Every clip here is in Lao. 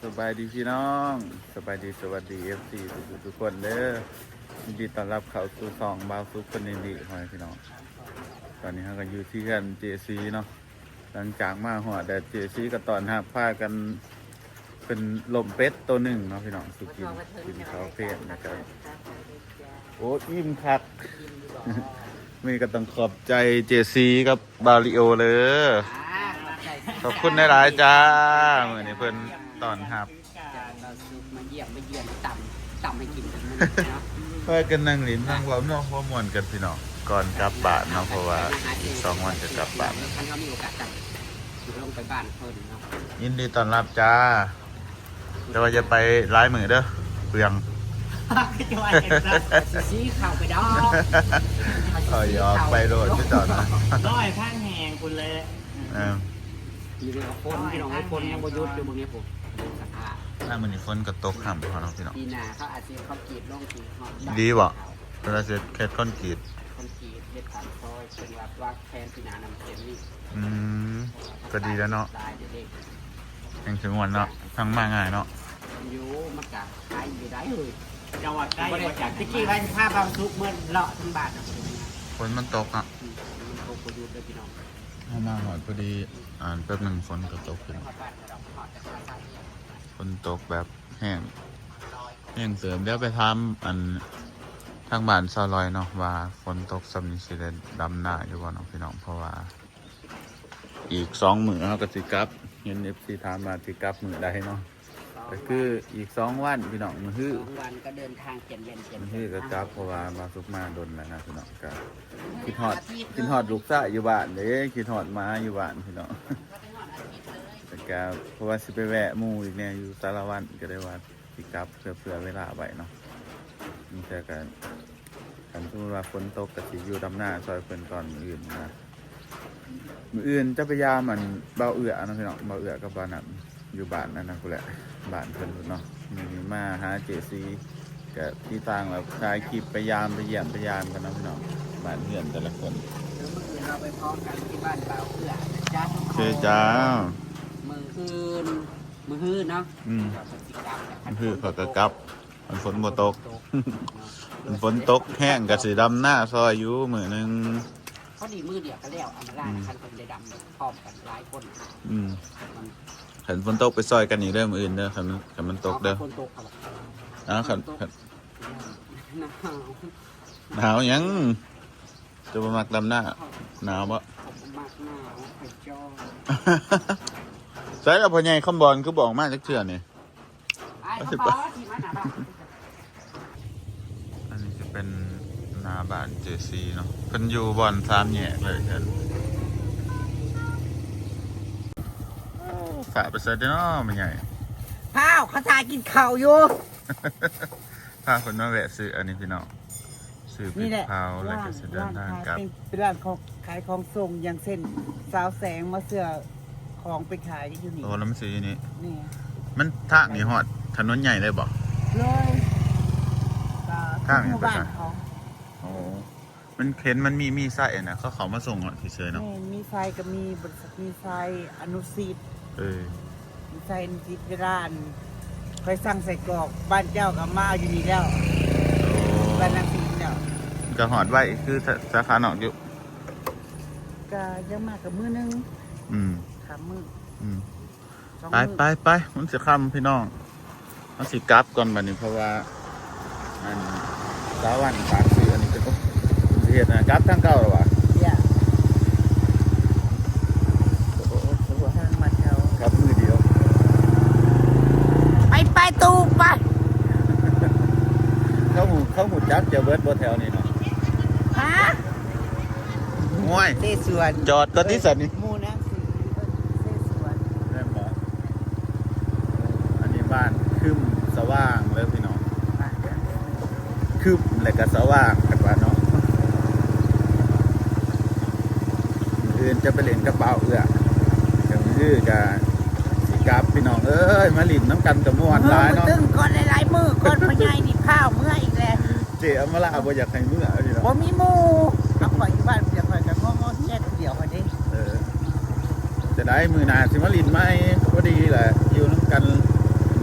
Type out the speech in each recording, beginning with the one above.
ສະບາຍດີພີ່ນ້ອງ ສະບາຍດີ ສະຫວັດດີ ເອັຟຊີ ທຸກໆຄົນເດີ. ຍິນດີຕ້ອນຮັບເຂົ້າສູ່ຊ່ອງບ່າວສຸກຄົນອິນດີ ພໍ່ແມ່ພີ່ນ້ອງ. ຕອນນີ້ເຮົາກໍຢູ່ທີ່ເຮືອນເຈຊີເນາະ. ຫຼັງຈາກມາຮອດແລ້ວ ເຈຊີກໍຕ້ອນຮັບ ພາກັນ ເປັນລົມເປັດໂຕໜຶ່ງເນາະພີ່ນ້ອງ ສູ່ກິນ ກິນເຂົ້າເພນ ແລ້ວກໍ ໂອ້ ອີ່ມຄັກ. ມື້ນີ້ກໍຕ້ອງຂອບໃຈເຈຊີກັບບ່າວລີໂອເດີ. ຂອບຄຸນຫຼາຍໆຈ້າ. ມື້ນີ້ເພິ່ນຕ້ອນຮັບ ຈາກບ່າວສຸກມາຢ້ຽມມາຢຽນ ຕຳ ຕຳໃຫ້ກິນກັນມື້ນີ້ເນາະ. ພາກັນນັ່ງຫຼິ້ນນັ່ງເວົ້າເນາະ ເວົ້າມ່ວນກັນພີ່ນ້ອງ ກ່ອນກັບບ້ານເນາະ ເພາະວ່າອີກສອງວັນກໍກັບບ້ານ. ຄັນເຮົາມີໂອກາດກັນ ຊິລົງໄປບ້ານເພິ່ນເນາະ. ຍິນດີຕ້ອນຮັບຈ້າ. ແຕ່ວ່າຢ່າໄປຫຼາຍມື້ເດີ ເປືອງ. ຄືຈະວ່າຈັ່ງຊັ້ນ ຊິເຂົ້າໄປດອກ. ເຂົາຢອກໄປໂລດຄືເຈົ້ານະ. ຮ້ອຍພັນແຮງພຸ້ນແຫຼະ. ເອີ ຢູ່ເດີ ຝົນພີ່ນ້ອງເອີຍ ຝົນຍັງບໍ່ຢຸດຢູ່ເບິ່ງນີ້ພຸ້ນ ສະພາບ. ມື້ນີ້ຝົນກໍຕົກຫ້ຳເຮົາເນາະພີ່ນ້ອງ. ປີໜ້າເຂົາອາດຊິເອົາຄອນກຣີດລົງທີ່ຮອດ ດີບໍ່? ເວລາເຮັດແຄດຄອນກຣີດ ຄອນກຣີດເຮັດປາກຊອຍ ເພິ່ນວ່າວາງແຜນປີໜ້ານຳເສັ້ນນີ້. ອືມ ກໍດີແລ້ວເນາະ ຫຼາຍເດ້ ແຮ່ງສະຫງວນເນາະ ທາງມາງ່າຍເນາະ. ຢູ່ ມັນກະໄກຢູ່ໄດ໋ເຮີ້ຍ. ເຈົ້າວ່າໄກ ບໍ່ໄດ້ ວ່າຈາກ ຕະກີ້ວ່າຊິພາບ່າວສຸກເມືອເລາະທາງບ້ານເນາະ. ຝົນມັນຕົກເນາະ ອືມ ມັນຕົກບໍ່ຢຸດເດີພີ່ນ້ອງ. ເຮົາມາຮອດພໍດີ ອ່າ ແປັບໜຶ່ງຝົນກໍຕົກຂຶ້ນ. ຮອດບ້ານເຮົາດອກ ຮອດແຕ່ ຝົນຕົກແບບແຮງ ແຮງເຕີບ. ດຽວໄປຖາມ ອັນ ທາງບ້ານຊາວລອຍເນາະ ວ່າຝົນຕົກຊ່ຳນີ້ຊິໄດ້ດຳນາຢູ່ບໍ່ເນາະພີ່ນ້ອງ ເພາະວ່າ ອີກສອງມື້ເຮົາກໍຊິກັບ. ເຫັນເອັຟຊີຖາມວ່າຊິກັບມື້ໃດເນາະ ກໍຄືອີກສອງວັນພີ່ນ້ອງ. ມື້ຮື ສອງວັນກໍເດີນທາງຈຽນແວ່ນຈຽນ ມື້ຮືກໍກັບ ເພາະວ່າມາສຸກມາດົນແລ້ວນະພີ່ນ້ອງ. ກໍຄິດຮອດ ຄິດຮອດລູກຊາຍຢູ່ບ້ານເດ້ ຄິດຮອດໝາຢູ່ບ້ານພີ່ນ້ອງ. ແລ້ວກໍເພາະວ່າຊິໄປແວະໝູ່ອີກແດ່ຢູ່ສາລະວັນ ກໍໄດ້ວ່າ ຊິກັບເພື່ອເຜື່ອເວລາໄວ້ເນາະ. ແຕ່ກໍ ຄັນສົມມຸດວ່າຝົນຕົກກໍຊິຢູ່ດຳນາຊ່ອຍເພິ່ນກ່ອນມື້ອື່ນນະ. ມື້ອື່ນຈະໄປຢາມ ອັນ ບ່າວເອື້ອເນາະພີ່ນ້ອງ ບ່າວເອື້ອກັບບ່າວນັນ ຢູ່ບ້ານອັນນັ້ນພຸ້ນແຫຼະ ບ້ານເພິ່ນພຸ້ນເນາະ. ມື້ນີ້ມາຫາເຈຊີ ກໍທີ່ຕ່າງແບບຖ່າຍຄລິບໄປຢາມໄປຢ້ຽມໄປຢາມກັນເນາະພີ່ນ້ອງ ບ້ານເຮືອນແຕ່ລະຄົນ. ມື້ອື່ນເຮົາໄປພ້ອມກັນທີ່ບ້ານບ່າວເອື້ອນະ. ໂອເຄຈ້າ. ມື້ອື່ນ ມື້ຮືເນາະ ອືມ ເຂົາກໍຊິກັບ ມື້ຄືເຂົາກໍກັບ ມັນຝົນບໍ່ຕົກ ມັນຝົນຕົກແຮງກໍຊິດຳນາຊ່ອຍຢູ່ມື້ໜຶ່ງ. ພໍດີມື້ດຽວກໍແລ້ວ ອຳມາລາ ອືມ ຄັນເພິ່ນໄດ້ດຳພ້ອມກັນຫຼາຍຄົນ. ອືມ ຄັນຝົນຕົກໄປຊ່ອຍກັນອີກເດີມື້ອື່ນເດີ ຄັນມັນ ຄັນມັນຕົກເດີ. ເອົາ ຄັນຝົນຕົກ ເອົາ ຄັນ ຄັນ ໜາວ ໜາວຫຍັງ? ເຈົ້າບໍ່ມັກດຳນາ ໜາວບໍ່? ເຂົາບໍ່ມັກໜາວ ຂ້ອຍຈ້ອຍ. ໃສລະພໍ່ໃຫຍ່ຄຳບອນ ຄືບໍ່ອອກມາຈັກເທື່ອນີ້? ໄປ ຄຳບອນ ທີ່ມາໜ້າບ້ານ. ອັນນີ້ຊິເປັນໜ້າບ້ານເຈຊີເນາະ ເພິ່ນຢູ່ບ່ອນສາມແຍກເລີຍ. ໂອ້ ຟ້າໄປໃສເດເນາະ ແມ່ໃຫຍ່? ພ້າວ ເຂົາຖ້າກິນເຂົ້າຢູ່. ພາເພິ່ນມາແວະຊື້ອັນນີ້ພີ່ນ້ອງ ຊື້ ນີ້ແຫຼະ ເຜັດເຜົາ ແລ້ວກໍຊິເດີນທາງກັບ. ເປັນ ເປັນຮ້ານຂອງ ຂາຍຂອງສົ່ງ ຢ່າງເຊັ່ນ ສາວແສງມາເຊື່ອຂອງໄປຂາຍຢູ່ນີ້. ໂອ້ ແລ້ວມັນຊື້ຢູ່ນີ້. ນີ້ ມັນ ທາງນີ້ຮອດຖະໜົນໃຫຍ່ເລີຍບໍ່? ເລີຍ ທາງນີ້ ໝູ່ບ້ານເຂົາ. ໂອ້ ມັນເຫັນມັນມີ ມີໄຊນະ ເຂົາເຂົ້າມາສົ່ງເນາະ ເຊີຍໆເນາະ. ແມ່ນ ມີໄຊກໍມີ ບໍລິສັດມີໄຊ ອະນຸສິດ. ເອີ ມີໄຊ ອະນຸສິດ ເວລາ ອັນ ຂ້ອຍສັ່ງໄສ້ກອກບ້ານເຈົ້າກໍມາເອົາຢູ່ນີ້ແລ້ວ. ໂອ້ ບ້ານນາສີແລ້ວ. ມັນກໍຮອດໄວຄືສາ ສາຂານອກຢູ່. ກໍຢ່າງມາກກໍມື້ໜຶ່ງ. ອືມ ຂ້າມມື້. ອືມ ສອງມື້ ໄປໆໆ ມັນຊິຄ່ຳພີ່ນ້ອງ. ເຮົາຊິກັບກ່ອນບັດນີ້ ເພາະວ່າ ອັນ ສາວວັນຝາກຊື້ອັນນີ້ ເພິ່ນ ໂອ້ ເພິ່ນຊິເຮັດນະ ກັບທາງເກົ່າລະຫວາ? ເອີ ໂອ້ໂຫ ທາງບ້ານເຂົາ ກັບມື້ດຽວ. ໄປໆ ຕູ້ໄປ. ເຂົາຮູ້ ເຂົາຮູ້ຈັກເຈົ້າເບິດບໍ່ແຖວນີ້ເນາະ? ຮະ? ໂອ້ຍ ເສສວນ ຈອດກ່ອນຕິຊັ້ນນີ້ ໝູ່ນາງສີ ເອີ ເສສວນ ແມ່ນບໍ່? ອັນນີ້ບ້ານຄຶມສະຫວ່າງເດີພີ່ນ້ອງ ຄຶມແລ້ວກໍສະຫວ່າງກັນວ່າເນາະ. ມື້ອື່ນຈະໄປຫຼິ້ນກັບບ່າວເອື້ອ ກະມື້ອື່ນກະຊິກັບ ພີ່ນ້ອງເອີຍ ມາຫຼິ້ນນຳກັນກະມ່ວນຫຼາຍເນາະ. ເອີ ມື້ຕຶງກ່ອນ ຫຼາຍໆມື້ກ່ອນ ພໍ່ໃຫຍ່ນີ້ພາວເມືອອີກແລ້ວ. ເຈ້ອຳມາລາບໍ່ຢາກໃຫ້ເມືອ ພີ່ນ້ອງ ບໍ່ມີໝູ່. ເອົາ ຂ້ອຍຢູ່ບ້ານຜູ້ດຽວ ຂ້ອຍກໍງໍໆແງດຜູ້ດຽວຂ້ອຍເດ້. ເອີ ຈະໄດ້ມື້ໜ້າຊິມາຫຼິ້ນໃໝ່ ພໍດີແຫຼະ ຢູ່ນຳກັນ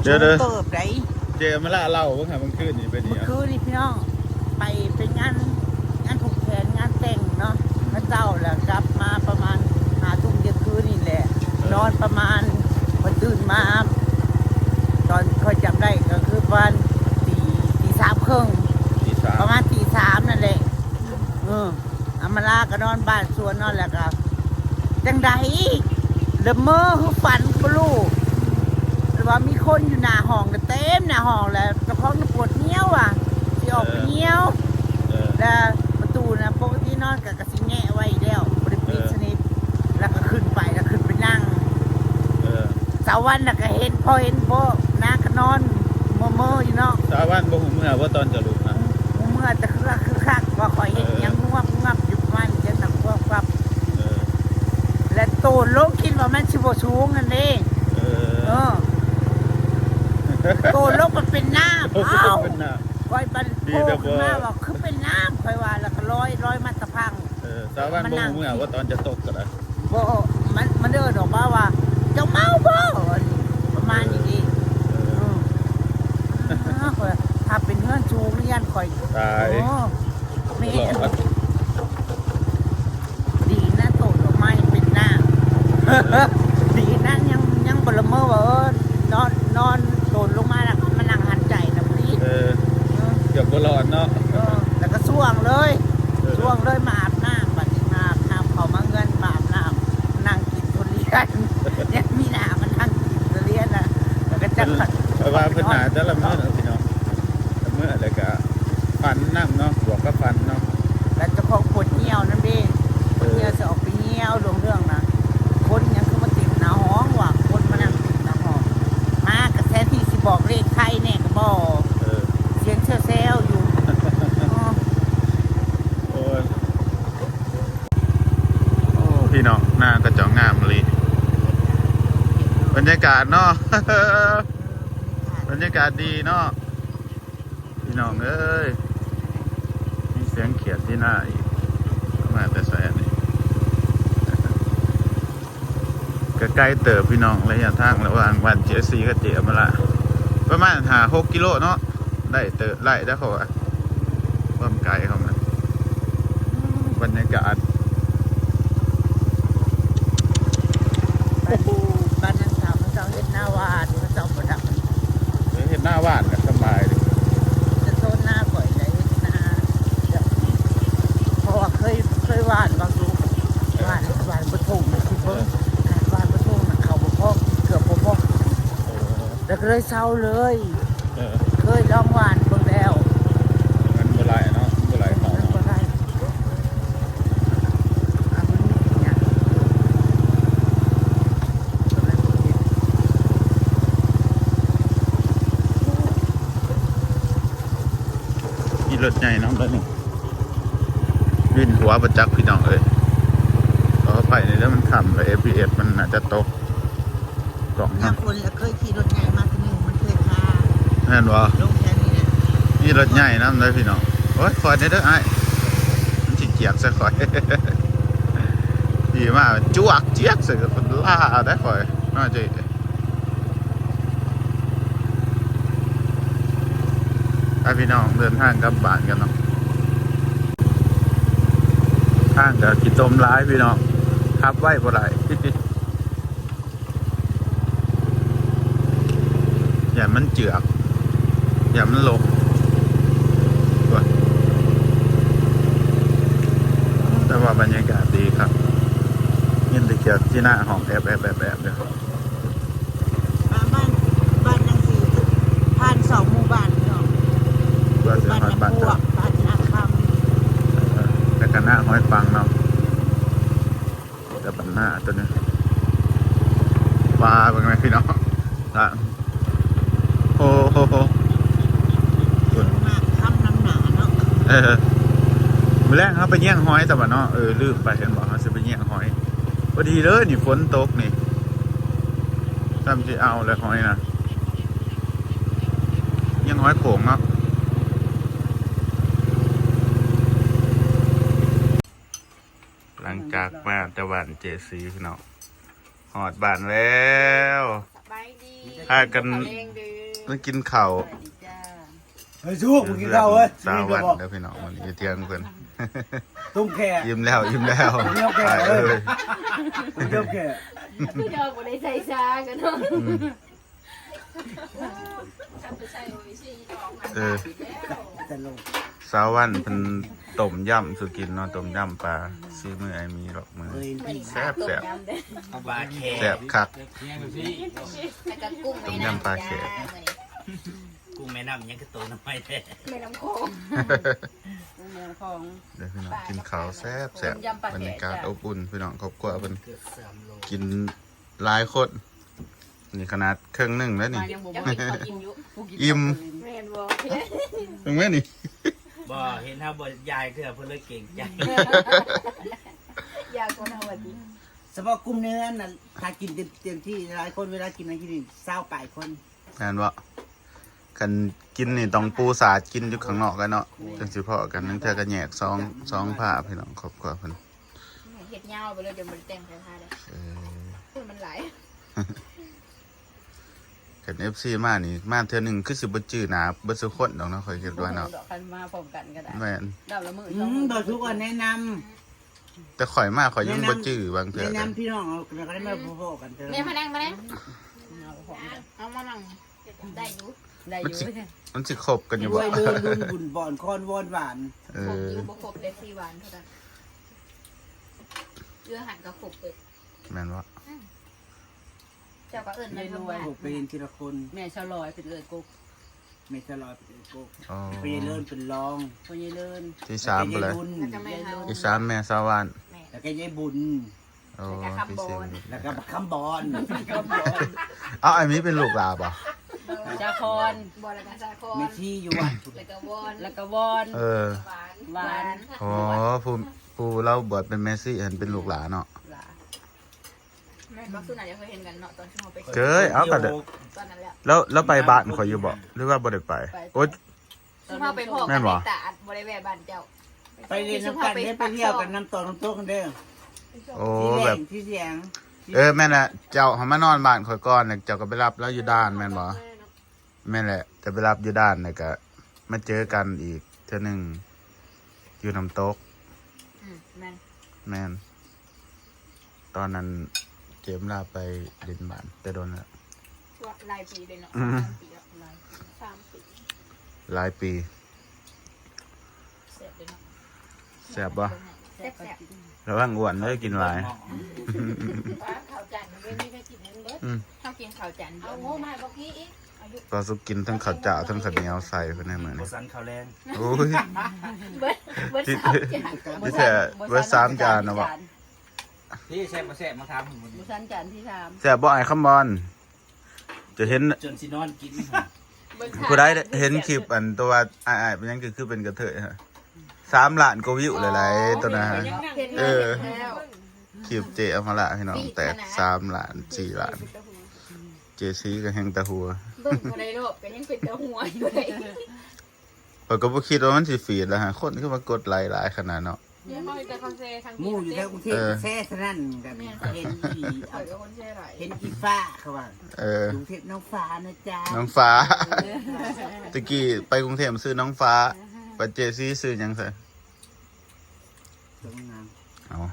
ເດີ ສູງເຕີບໃດ໋. ເຈມາລະເລົ່າເບິ່ງຫາ ມື້ຄືນນີ້ເປັນຫຍັງ? ມື້ຄືນນີ້ພີ່ນ້ອງ ໄປ ໄປງານ ງານຜູກແຂນ ງານແຕ່ງເນາະ ເຂົາເຈົ້າ ແລ້ວກັບມາປະມານຫ້າທຸ່ມທ່ຽງຄືນນີ້ແຫຼະ. ເອີ ນອນປະມານ ຂ້ອຍຕື່ນມາ ຕອນຂ້ອຍຈຳໄດ້ກໍຄືປະມານຕີ ຕີສາມເຄິ່ງ ຕີສາມ ປະມານຕີສາມນັ້ນແຫຼະ. ອືມ ເອີ ອຳມາລາກໍນອນບ້ານສວນນອນ ແລ້ວກໍ ຈັ່ງໃດ ລະເມີຄືຝັນບໍ່ຮູ້ ແຕ່ວ່າມີຄົນຢູ່ໜ້າຫ້ອງ ເຕັມໜ້າຫ້ອງ ແລ້ວເຈົ້າຂອງນະປວດຫ່ຽວວ່າ ຊິອອກໄປຫ່ຽວ ເອີ ແລ້ວປະຕູນະ ປົກກະຕິນອນກໍ ກໍຊິແງະໄວ້ຢູ່ແລ້ວ ບໍ່ໄດ້ປິດ ເອີ ສະໜິດ ແລ້ວກໍຂຶ້ນໄປ ແລ້ວຂຶ້ນໄປນັ່ງ ເອີ ສາວວັນນະກໍເຫັນ ພໍເຫັນພໍ ນາງກໍນອນເມີໆຢູ່ເນາະ. ສາວວັນບໍ່ຮູ້ເມື່ອບໍ່ຕອນຈະລຸກນະ? ບໍ່ເມື່ອ ແຕ່ຄື ຄືຄັກວ່າຂ້ອຍເຮັດ ເອີ ຫຍັງງວບໆຢູ່ປະມານຈັ່ງນັ້ນ ງວບໆ ເອີ ແລະໂຕນລົງ ຄິດວ່າມັນຊິບໍ່ສູງຫັ້ນເດ້ ເອີ ເອີ ໂຕນລົງມັນເປັນນ້ຳ ເປັນນ້ຳ ອ້າວ ຂ້ອຍບັດໂຜຂຶ້ນມາວ່າຄືເປັນນ້ຳ ຂ້ອຍວ່າ ແລ້ວກໍລອຍ ລອຍມາຕະພັງ. ເອີ ສາວວັນບໍ່ຮູ້ເມື່ອວ່າຕອນຈະຕົກກໍໄດ້. ບໍ່ ມັນ ມັນເອີ້ນອອກມາວ່າ ເຈົ້າເມົາບໍ່? ປະມານນີ້ເດ້. ເອີ ເອີ ເອີ ຖ້າເປັນເຮືອນສູງນີ້ຢ້ານຂ້ອຍຕາຍ. ໂອ້ ແມ່ນ ດີນະ ໂຕດອກມາຍັງເປັນນ້ຳ ດີນະ ຍັງ ຍັງບໍ່ລະເມີວ່າ ເອີ ນອນ ນອນໂຕນລົງມາແລ້ວກໍມານັ່ງຫັນໃຈນຳນີ້. ເອີ ເອີ ເກືອບບໍ່ລອດເນາະ. ເອີ ແລ້ວກໍຊ່ວງເລີຍ ເອີ ຊ່ວງເລີຍ ມາອາບນ້ຳ ບັດນີ້ມາອາບນ້ຳ ເຂົ້າມາເຮືອນມາອາບນ້ຳ ນັ່ງກິນທຸລຽນ ຍັງມີໜ້າມານັ່ງກິນທຸລຽນນະ ແລ້ວກໍຈັກ ເພິ່ນວ່າເພິ່ນໜ້າຈະລະເມີພີ່ນ້ອງ ລະເມີແລ້ວກໍຝັນນຳເນາະ ບວກກັບຝັນເນາະ ແລ້ວເຈົ້າຂອງປວດຫ່ຽວນຳເດ້. ເອີ ເຫື່ອຊິອອກໄປຫ່ຽວ ເລື່ອງໆນະ ຄົນຫຍັງຄືມາເຕັມໜ້າຫ້ອງວະ ຄົນມານັ່ງເຕັມໜ້າຫ້ອງ ມາກໍແທນທີ່ຊິບອກເລກໄທແດ່ກໍບໍ່ ເອີ ສຽງແຊວໆຢູ່. ໂອ້ຍ ໂອ້ ພີ່ນ້ອງ ນາກໍເຈົ້າງາມອີ່ຫຼີ ບັນຍາກາດເນາະ ບັນຍາກາດດີເນາະ. ພີ່ນ້ອງເອີຍ ມີສຽງຂຽດທີ່ນາອີກ ມາແຕ່ໃສອັນນີ້? ໄກ ກໍໄກເຕີບພີ່ນ້ອງ ໄລຍະທາງລະຫວ່າງບ້ານເຈຊີກັບເຈອຳມະລະ ປະມານຫ້າຫົກກິໂລເນາະ ໄດ້ເຕີບ ໄດ້ເດ້ ເພາະວ່າຄວາມໄກຂອງມັນ. ບັນຍາກາດ ບ້ານນາງສາວເຂົາເຈົ້າເຮັດນາຫວ່ານ ເຂົາເຈົ້າບໍ່ໄດ້ ເອີ ເຮັດນາຫວ່ານກໍສະບາຍເດ້ ແຕ່ໂຊນນາຂ້ອຍນະເຮັດນາແບບນີ້ ເພາະວ່າເຄີຍ ເຄີຍຫວ່ານບາງລູກ ຫວ່ານ ຫວ່ານບໍ່ຖົງ ຄືເບິ່ງ ຫວ່ານບໍ່ຖົງນະ ເຂົ້າບໍ່ພໍ ເກືອບບໍ່ພໍ ເອີ ແລ້ວກໍເລີຍເຊົາເລີຍ. ເອີ ເຄີຍລອງຫວ່ານເບິ່ງແລ້ວ ມັນບໍ່ໄດ້ເນາະ ມັນບໍ່ໄດ້ເຂົ້າ ມັນບໍ່ໄດ້. ມີລົດໃຫຍ່ນຳເດ້ນີ້ ວິນຫົວບໍ່ຈັກພີ່ນ້ອງເອີຍ ຂໍອະໄພເດີ ມັນຄ່ຳແລ້ວ ເອັຟພີເອັສມັນໜ້າຈະຕົກ ກ້ອງເຮົາ ຍາມຝົນລະເຄີຍຂີ່ລົດໃຫຍ່ມາທີໜຶ່ງ ມັນເຄີຍຄາ ແມ່ນບໍ່? ລົງແຖວນີ້ແຫຼະ ມີລົດໃຫຍ່ນຳເດີພີ່ນ້ອງ. ໂອ້ຍ ຄ່ອຍແດ່ເດີອ້າຍ ມັນຊິຈຽກໃສ່ຂ້ອຍ ຂີ່ມາຈວກຈຽກໃສ່ ລາໄດ້ຂ້ອຍເນາະເຈ້. ໄປພີ່ນ້ອງ ເດີນທາງກັບບ້ານກັນເນາະ ທາງກໍຂີ້ຕົມຫຼາຍພີ່ນ້ອງ ຂັບໄວບໍ່ໄດ້ ຢ້ານມັນເຈື່ອນ ຢ້ານມັນຫຼົບ ແຕ່ວ່າບັນຍາກາດດີຄັກ ຍິນແຕ່ກຽກຈີນາຮ້ອງແອບໆໆໆເດີ. ບ້ານ ບ້ານ ບ້ານນາງສີ ຜ່ານສອງໝູ່ບ້ານພີ່ນ້ອງ ກວ່າຊິຮອດບ້ານ ບ້ານນາພວກ ບ້ານນາຄຳ ເອີ ແລ້ວກໍນາຫອຍປັງເນາະ ແຕ່ບ້ານນາຕົວນີ້ ປາເບິ່ງແມ່ພີ່ນ້ອງ ລະ ໂອ້ໂຫ ມາຄ່ຳນຳໜາເນາະ ເອີ ມື້ແລງເຮົາໄປຍ່ຽງຫອຍຊະບໍ່ເນາະ ເອີ ລືມໄປ ເຫັນບໍ່ ເຮົາຊິໄປຍ່ຽງຫອຍ ພໍດີເລີຍນີ້ ຝົນຕົກນີ້ ຊ່ຳຊິເອົາແລ້ວຫອຍນະ ຍ່ຽງຫອຍໂຂງເນາະ. ຫຼັງຈາກມາແຕ່ບ້ານເຈຊີພີ່ນ້ອງ ຮອດບ້ານແລ້ວ ສະບາຍດີ ພາກັນ ເຂົ້າແລງເດີ ມາກິນເຂົ້າ ສະບາຍດີຈ້າ ເຮີ້ຍ ສຸກ ກິນເຂົ້າເວີຍ ສາວວັນເດີພີ່ນ້ອງ ມື້ນີ້ຢູ່ທຽງເພິ່ນ ຕົ້ມແຂກ ອີ່ມແລ້ວ ອີ່ມແລ້ວ ຕົ້ມແຂກ ອ້າຍເອີຍ ຕົ້ມແຂກ ຄືເຮົາບໍ່ໄດ້ໃສ່ຊາກັນເນາະ ອືມ ເອີ ສາວວັນເພິ່ນຕົ້ມຢຳສູ່ກິນເນາະ ຕົ້ມຢຳປາ ສີມືອ້າຍມີດອກມື້ ແຊບໆ ຕົ້ມຢຳເດ້ ປາແຂກ ແຊບຄັກ ແລ້ວກໍກຸ້ງ ຕົ້ມຢຳປາແຂກ ກຸ້ງແມ່ນ້ຳຫຍັງຄືໂຕນ້ອຍແທ້ ແມ່ນ້ຳຂອງ ກຸ້ງແມ່ນ້ຳຂອງ ເດີພີ່ນ້ອງ ກິນເຂົ້າແຊບໆ ຕົ້ມຢຳປາແຂກ ບັນຍາກາດອົບອຸ່ນ ພີ່ນ້ອງ ຄອບຄົວເພິ່ນ ກິນ ຫຼາຍຄົນ ນີ້ຂະໜາດເຄິ່ງໜຶ່ງແລ້ວນີ້ ຍັງບໍ່ໝົດ ກິນຢູ່ ອີ່ມ ແມ່ນບໍ່ ເບິ່ງແມ່ນີ້ ບໍ່ ເຫັນເຮົາບໍ່ຢາຍເທື່ອ ເພິ່ນເລີຍເກງໃຈ ຢາຍກວ່າເຮົາວ່າຕິ ສະເພາະກຸ່ມເນື້ອນັ້ນ ຖ້າກິນເຕັມ ເຕັມທີ່ຫຼາຍຄົນ ເວລາກິນນັ້ນກິນນີ້ ຊາວປາຍຄົນ ແມ່ນບໍ່? ຄັນກິນນີ້ຕ້ອງປູສາດກິນຢູ່ຂ້າງນອກກັນເນາະ ແມ່ນ ຈັ່ງຊິພໍ້ກັນ ລາງເທື່ອກໍແຍກສອງ ສອງພາບ ພີ່ນ້ອງ ຄອບຄົວເພິ່ນ ເຮັດຍາວໄປເລີຍ ຈົນບໍ່ໄດ້ແຕ່ງໃສ່ພາເດ້ ເອີ ຄົນມັນຫຼາຍ ຄັນເອັຟຊີມານີ້ ມາເທື່ອໜຶ່ງຄືຊິບໍ່ຈື່ໜ້າເບິດສູ່ຄົນດອກເນາະ ຂ້ອຍຄິດວ່າເນາະ ບໍ່ຮູ້ດອກ ຄັນມາພ້ອມກັນກໍໄດ້ ແມ່ນ ດາວລະມື້ ອືມ ສອງມື້ ບໍ່ທຸກອັນແນະນຳ ແຕ່ຂ້ອຍມາຂ້ອຍຍັງບໍ່ຈື່ບາງເທື່ອ ແນະນຳພີ່ນ້ອງເຮົາ ແລ້ວກໍໄດ້ມາພໍ້ກັນເທື່ອ ແມ່ມານັ່ງ ມານັ່ງ ເອົາມານັ່ງ ໄດ້ຢູ່ ໄດ້ຢູ່ ມັນຊິ ມັນຊິຄົບກັນຢູ່ບໍ່? ໄດ້ຢູ່ ບຸນ ບຸນບ່ອນຄອນວອນຫວານ ເອີ ຄົບຢູ່ ບໍ່ຄົບແຕ່ສີຫວານເທົ່ານັ້ນ ເອື້ອຫັນກໍຄົບເບິດ ແມ່ນບໍ່? ອືມ ເຈົ້າກໍເອີ້ນມັນ ຍາຍລວຍ ເປັນທີລະຄົນ ແມ່ຊາວລອຍເປັນເອື້ອຍກົກ ແມ່ຊາວລອຍເປັນເອື້ອຍກົກ ອໍ ພໍ່ໃຫຍ່ເລີນເປັນລອງ ພໍ່ໃຫຍ່ເລີນ ທີສາມພຸ້ນແຫຼະ ແລ້ວກໍແມ່ເຮົາ ທີສາມແມ່ສາວຫວານ ແມ່ ແລ້ວກໍຍາຍບຸນ ໂອ້ ແລ້ວກໍຄຳບອນ ທີສີ່ ແລ້ວກໍບັກຄຳບອນ ເອົ້າ ອ້າຍມີເປັນລູກຫຼ້າບໍ່? ສາຄອນ ບໍ່ ແລ້ວກໍສາຄອນ ແມ່ຊີຢູ່ວັດ ແລ້ວກໍວອນ ແລ້ວກໍວອນ ເອີ ຫວານ ຫວານ ອໍ ຜູ້ ຜູ້ລາວບວດເປັນແມ່ຊີຫັ້ນເປັນລູກຫຼ້າເນາະ ຫຼ້າ ແມ່ນບໍ່? ຊຸມນັ້ນເຄີຍເຫັນກັນເນາະ ຕອນຊຸມເຮົາໄປ ເຄີຍ ເອົ້າ ກໍ ຕອນນັ້ນແຫຼະ ແລ້ວ ແລ້ວໄປບ້ານຂ້ອຍຢູ່ບໍ່ ຫຼືວ່າບໍ່ໄດ້ໄປ? ໄປ ໂອ້ຍ ຊຸມເຮົາໄປພໍ້ກັນໃນຕາດ ບໍ່ໄດ້ແວ່ບ້ານເຈົ້າ ໄປຫຼິ້ນນຳກັນເດ້ ໄປທ່ຽວກັນນຳຕອນນ້ຳຕົກເດ້ ໂອ້ ແບບ ທີ່ແດງ ທີ່ແດງ ທີ່ ເອີ ແມ່ນລະ ເຈົ້າຫາມານອນບ້ານຂ້ອຍກ່ອນ ແລ້ວເຈົ້າກໍໄປຮັບລາວຢູ່ດ່ານແມ່ນບໍ່? ແມ່ນແຫຼະ ຈະໄປຮັບຢູ່ດ່ານ ແລ້ວກະມາເຈີກັນອີກເທື່ອໜຶ່ງຢູ່ນ້ຳຕົກ. ອືມ ແມ່ນ ແມ່ນ ຕອນນັ້ນເຈມລາໄປຫຼິ້ນບ້ານແຕ່ດົນແລ້ວ ຫຼາຍປີເດ້ເນາະ. ອືມ ສາມປີແລ້ວ ຫຼາຍປີ ສາມປີ ຫຼາຍປີ. ແຊບເດ້ເນາະ ແຊບບໍ່? ແຊບໆ ລະວັງອ້ວນເດີ ກິນຫຼາຍ. ເຂົ້າຈານເດີ ມີແຕ່ກິນເບິດ. ອືມ ເຮົາກິນເຂົ້າຈານດຽວ ເອົາໂງ່ມາໃຫ້ບັກພີອີກ. ປາສຸກກິນທັງເຂົ້າຈ້າວທັງເຂົ້າໜຽວໃສ່ເພິ່ນໃນມື້ນີ້ ບໍ່ສັນເຂົ້າແລງ. ໂອ້ຍ ເບິດ ເບິດສາມຈານ ເບິດສາມຈານນະບໍ່? ພີ່ແຊບບໍ່ແຊບ ມາຖາມເພິ່ນ ບໍ່ສັນຈານທີສາມ. ແຊບບໍ່ອ້າຍຄຳບອນ? ຈະເຫັນ ຈົນຊິນອນກິນ ຜູ້ໃດເຫັນຄລິບອັນຕົວວ່າອ້າຍໆ ເປັນຫຍັງຄື ຄືເປັນກະເທີຍ ສາມລ້ານກວ່າວິວແລ້ວ ໂຕນັ້ນ. ເອີ ຄລິບເຈອຳມາລະພີ່ນ້ອງ ແຕກສາມລ້ານ ສີ່ລ້ານ ເຈຊີກໍແຮງຕາຫົວ ເບິ່ງບໍ່ໄດ້ລອບ ກໍຍັງເປັນຕາຫົວຢູ່ເດ. ຂ້ອຍກໍບໍ່ຄິດວ່າມັນຊິຟີດລະຫາ ຄົນຄືມາກົດໄລຫຼາຍຂະໜາດເນາະ. ໝູ່ຢູ່ແຖວກຸງເທບ ເອີ ແຊເທົ່ານັ້ນ ກໍເຫັນອີ່ ຂ້ອຍກໍຄົນແຊຫຼາຍ ເຫັນອີ່ຟ້າ ເຂົາວ່າ ເອີ ກຸງເທບນ້ອງຟ້ານະຈ໊ະ ນ້ອງຟ້າ ເອີ ຕະກີ້ໄປກຸງເທບຊື່ນ້ອງຟ້າ ໄປເຈຊີຊື່ຫຍັງຊະ? ເອົາ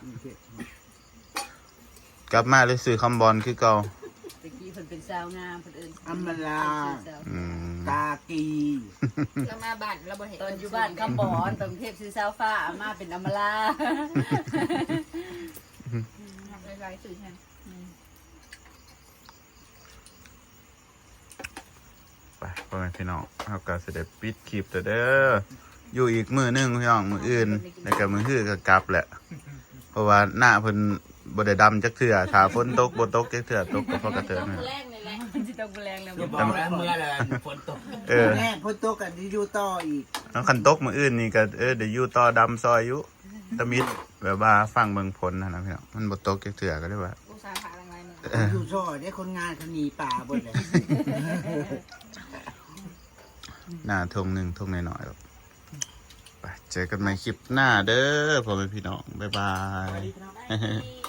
ກັບມາເລີຍຊື່ຄຳບອນຄືເກົ່າ. ແຕ່ກີ້ເພິ່ນເປັນສາວງາມ ເພິ່ນເອີ້ນ ອຳມາລາ ອືມ ຕາກີ ລາວມາບ້ານລາວບໍ່ເຫັນ ຕອນຢູ່ບ້ານຄຳບອນ ຕອນເທບຊື່ສາວຟ້າ ມາເປັນອຳມາລາ ອືມ ຮັກຫຼາຍໆຊື່ແຮງ. ອືມ ໄປ ພໍ່ແມ່ພີ່ນ້ອງ ເຮົາກໍຊິໄດ້ປິດຄລິບແລ້ວເດີ ຢູ່ອີກມື້ໜຶ່ງພີ່ນ້ອງ ມື້ອື່ນ ແລ້ວກໍມື້ຮືກໍກັບແຫຼະ ເພາະວ່າໜ້າເພິ່ນບໍ່ໄດ້ດຳຈັກເທື່ອ ຖ້າຝົນຕົກບໍ່ຕົກຈັກເທື່ອ ຕົກກໍພໍກະເທີນ ຊິຕົກມື້ແລງແລ້ວ ຢ່າບອກແລ້ວ ເມື່ອແລ້ວຝົນຕົກ ເອີ ແມ່ນ ຝົນຕົກກໍຊິຢູ່ຕໍ່ອີກ ຄັນຕົກມື້ອື່ນນີ້ກໍ ເອີ ໄດ້ຢູ່ຕໍ່ດຳຊອຍຢູ່ ຕະມິດ ແບບວ່າຟັງເບິ່ງຜົນຫັ້ນນະພີ່ນ້ອງ ມັນບໍ່ຕົກຈັກເທື່ອ ກໍເລີຍວ່າ ອຸດສ່າຫາຫຼັງໄລມື້ ເອີ ຢູ່ຊອຍເດ້ ຄົນງານເຂົາໜີປ່າເບິດເລີຍ ໜ້າທົ່ງໜຶ່ງ ທົ່ງນ້ອຍໆ ໄປ ເຈີກັນໃໝ່ຄລິບໜ້າເດີ ພໍ່ແມ່ພີ່ນ້ອງ ບາຍບາຍ ສະບາຍດີພີ່ນ້ອງ.